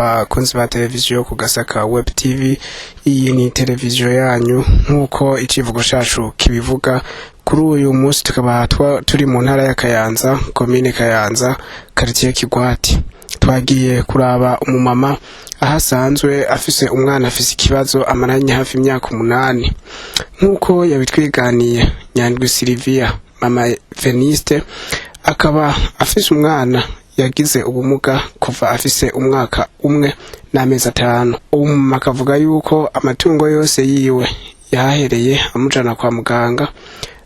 Bakunzi ba televiziyo ku Gasaka Web TV, iyi ni televiziyo yanyu nk'uko icivugo cacu kibivuga. Kuri uyu munsi tukaba turi mu ntara ya Kayanza, komine Kayanza, quartier Kigwati. Twagiye kuraba umumama aho asanzwe afise umwana afise ikibazo amaranye hafi imyaka 8, nk'uko yabitwiganiye. Nyandwi Silvia, mama Veniste, akaba afise umwana yagize ubumuga kuva afise umwaka 1 n'amezi 5. Uwo mumama akavuga yuko amatungo yose yiwe yahereye amujana kwa muganga,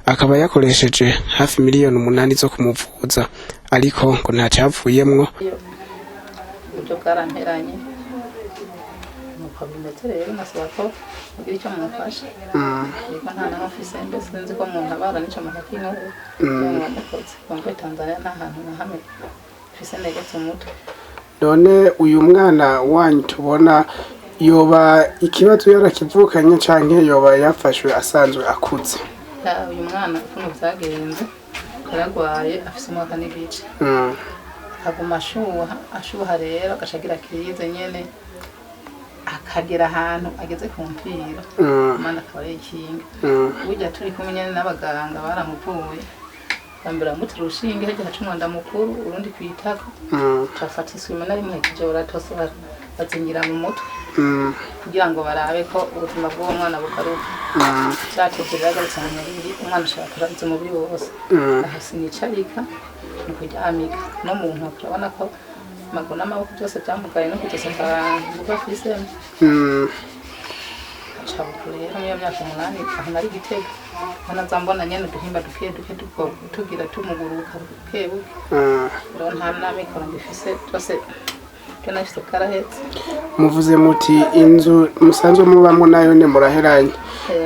akaba yakoresheje hafi miliyoni 8 zo kumuvuza, ariko ngo ntacavuyemwo. Uburyo bwaramperanye, nuko bimeze. Rero nasaba ko mugira icyo mumufasha. Yego, nta naho mfise, mbese sinzi ko muntabara nico mukakinkuru mukoze bambaye. Tanzania nta hantu na hamwe mfise negetse umutwe. None uyu mwana wanyu tubona, yoba ikibazo yarakivukanye canke yoba yafashwe asanzwe akuze? Ya, uyu mwana ukuntu vyagenze, yaragwaye afise umwaka n'igice, akaguma ashuha ashuha. Rero agaca agira crise nyene, akagera ahantu ageze ku mpfiro, Imana akaba arikinga. Burya turi kumwe nyene n'abaganga baramuvuye, bambere bamutera urushinge hirya, haca umwanda mukuru, urundi kwitako, cafata isume narimuhejeje, baratose bazingira mu mutwe kugira ngo barabe ko ubuzima bw'uwo mwana bugaruka. Catevye rero, agarutse mu mubiri, umwana ashobora kurabiza umubiri wose. Aho sinicarika, ni ukuryamika no mu ntoki. Urabona ko amaguru n'amaboko byose byamugaye, no kugeza akantu afisemo. Aca rero muri iyo myaka 8 aho nari Gitega, aho naza mbona nyene uduhimba duke duke tugira tumuguruka buke buke. Rero nta n'amikoro ngifise, byose byo nafise bwarahetse. Muvuze muti inzu musanzwe mubamwo nayo ne muraheranye,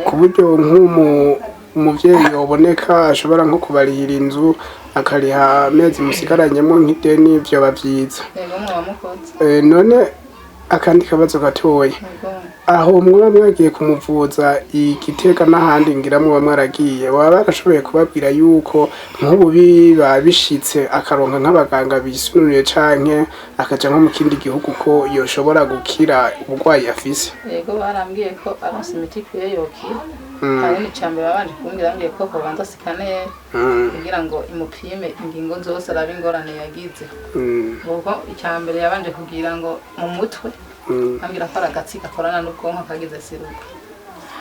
ku buryo nk'umu umuvyeyi yoboneka ashobora nko kubarihira inzu, akariha amezi musigaranyemo nk'ideni, vyoba vyiza. Yego, mwaba mukoze. None akandi kabazo gatoya. Yego. Aho muba mwagiye kumuvuza i Gitega n'ahandi ngira muba mwaragiye, baba barashoboye kubabwira yuko nk'ubu biba bishitse akaronka nk'abaganga bisunuye canke akaja nko mu kindi gihugu, ko yoshobora gukira uburwayi afise? Yego, barambwiye ko aronse imiti ikwiye yokira. Hari n'icambere babanje kumbwira, bambwiye ko hobanza scanner kugira ngo imupime ingingo zose, arabe ingorane yagize, kuko icyambere yabanje kugira ngo mu mutwe, ambwira ko ari agatsi gakorana n'ubwonko kagize siruko.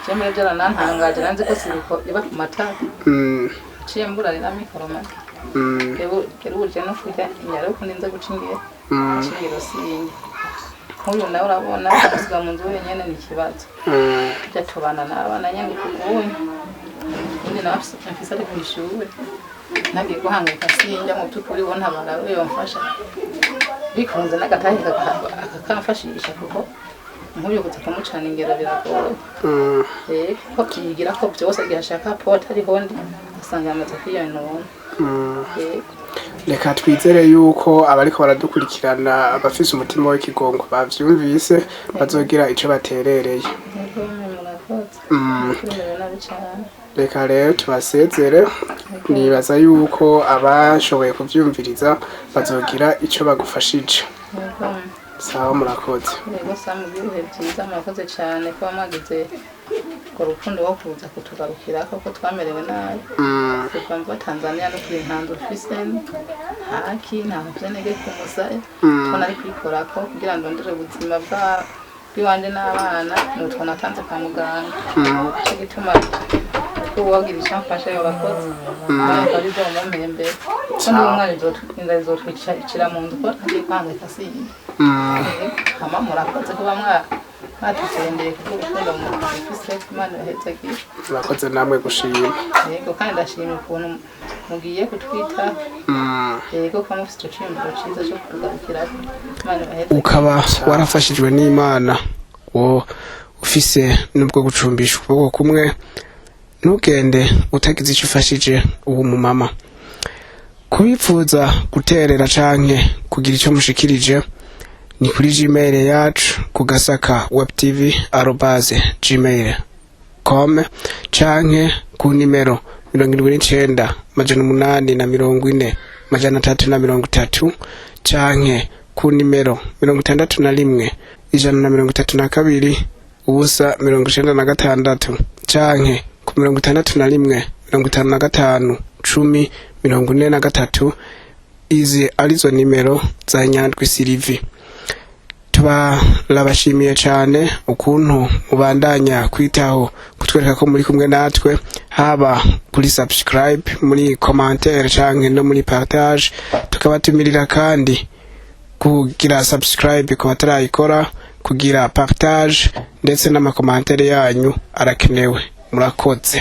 Je mbere byaranantangaje, nanzi ko siruko iba ku matara. Ciye mbura rero amikoro make. Keruje no kurya inyara yuko ninze guca ingero, guca ingero sinye. Nk'uyu nawe urabona gusiga mu nzu wenyene ni ikibazo. Tujya tubana n'abana nyene kugunye, undi nawe mfise ari kw'ishure, ntagiye guhangayika sinjya. Mu by'ukuri bo ntabara we yomfasha bikunze n'agatahe akakamfashisha, kuko nk'uyu kuza kumucana ingero biragoye. Kuko yigira ko byose igihe ashaka pote ariho ndi, asanga yamaze kwiyonona. Yego. Reka twizere yuko abariko baradukurikirana, abafise umutima w'ikigongo, bavyumvise, bazogira ico baterereye. Yego, murakoze. Tumerewe nabi cane. Reka rero tubasezere. Nibaza yuko abashoboye kuvyumviriza bazogira ico bagufashije. Yego. Sawa, murakoze. Yego, sa mugire ibihe byiza. Murakoze cyane kuba mwagize urwo rukundo wo kuza kutugarukira, kuko twamerewe nabi kuva mva Tanzania. No kuri nta nzu mfise, ntaki, nta mfise nege ku musaya. Two nari kwikorako kugira ngo ndondere ubuzima bwa bw'iwanje n'abana, nutwo natanze kwa muganga. Nico gituma ko uwogira icyo amfasha yobakoze, akaba aribyo bumumpembere, ko n'uwo mwana inzara izotwicira mu nzu, ko ntagiye kwangika sinye. Hama murakoze kuba mwatugendeye kubw'urukundo mufise. Imana ibahezagire. Murakoze namwe gushima. Yego, kandi ndashima ukuntu mugiye kutwitaho. Yego, kuba mufise ico ciyumviro ciza co kutugarukirako, Imana ibahezagire. Ukaba warafashijwe n'Imana, wo ufise nubwo gucumbisha ukuboko kumwe, ntugende utagize icyo ufashije uwo mumama. Kubipfuza guterera canke kugira icyo mushikirije, ni kuri Gmail yacu, ku gasaka web tv @gmail com, canke ku nimero 79 840 330, canke Ku nimero 61 132 0 96 canke ku 61 55 10 43. Izi arizo nimero za Nyandwi Sirivi. Turabashimiye cyane ukuntu mubandanya kwitaho kutwereka ko muri kumwe natwe, haba kuri subscribe, muri commentaire canke no muri partage. Tukabatumirira kandi kugira subscribe ku batarayikora, kugira partage, ndetse n'ama commentaires yanyu arakenewe. Murakoze.